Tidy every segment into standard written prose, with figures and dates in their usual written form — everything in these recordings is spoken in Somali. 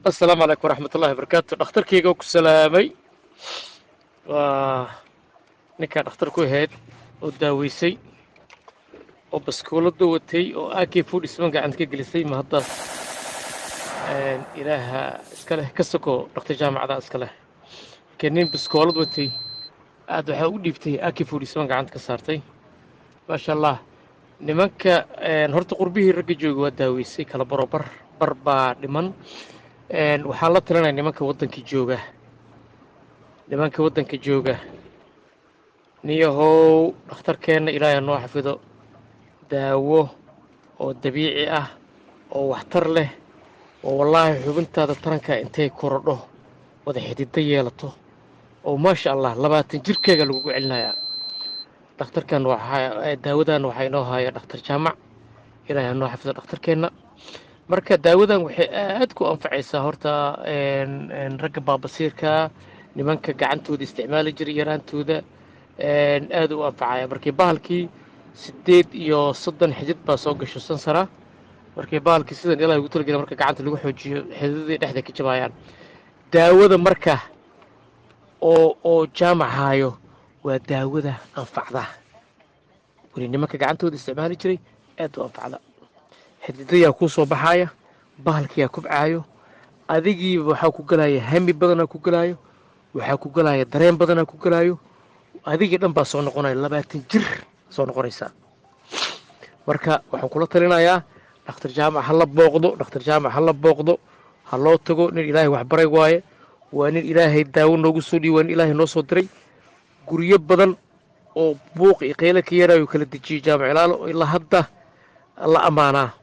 Asalaamu calaykum waraxmatullahi wabarakaatu. Dhakhtarkayga oo ku salaamay. Waa ninkaa dhakhtar ku ahayd oo daaweysay oo baskoolada watay oo AK-47 gacanta ka gelisay. Ma haddaas Ilaaha iska leh, ka soko dhakhtar jaamacada iska leh. Markii nin baskoolad watay aad waxaa u dhiibtay AK-47 gacanta ka saartay, maasha Allah. Nimanka horta qurbihii ragga jooga waa daaweysay, kala baro bar bar baa dhiman. Waxaan la talinaya nimanka waddanka jooga, nimanka waddanka jooga, niyahow, dhakhtarkeenna Ilaahay ha noo xafido. Daawo oo dabiici ah oo waxtar leh oo wallaahi xubintaada taranka intay korodho, wada xididdo yeelato oo maasha Allah 20 jirkeega lagugu celinayaa. Dhakhtarkan waxaa daawadan waxaa inoo haya Dhakhtar Jaamac. Ilaahay ha noo xafido dhakhtarkeenna. Marka daawadan waxay aad ku anfacaysaa horta ragga baabasiirka, nimanka gacantooda isticmaali jiray yaraantooda, aad u anfacaya. Markii bahalkii 38 xidid baa soo gasho sansara, markii bahalkii sidan Ilahay ugu talagelay marka gacanta lagu xoojiyo, xididadii dhexda ka jabayaan. Daawada marka oo Jaamac haayo waa daawada anfacda weli nimanka gacantooda isticmaali jiray, aad u anfacda. Xididayaa kuu soo baxaaya, bahalkiyaa kubcaayo, adigiiba waxaa ku galaya hami badanaa ku galaayo, waxaa ku galaya dareen badanaa ku galaayo, adigii dhan baa soo noqonaya, 20 jir soo noqonaysaa. Marka waxaan kula talinayaa Dhakhtar Jaamac ha la booqdo, Dhakhtar Jaamac ha la booqdo, ha loo tago. Nin Ilaahay wax baray waaye, waa nin Ilaahay daawo noogu soo dhiibi, waa nin Ilaahay noo soo diray. Guryo badan oo buuq iyo qeyle ka yarayo kala dejiyey Jaamac Ilaalo oo ilaa hadda la ammaanaa,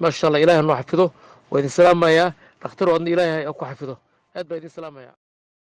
maasha Allah. Ilahay ha noo xafido. Waa idin salaamayaa dhakhtar, adna Ilaahay ha ku xafido. Aad baa idin salaamayaa.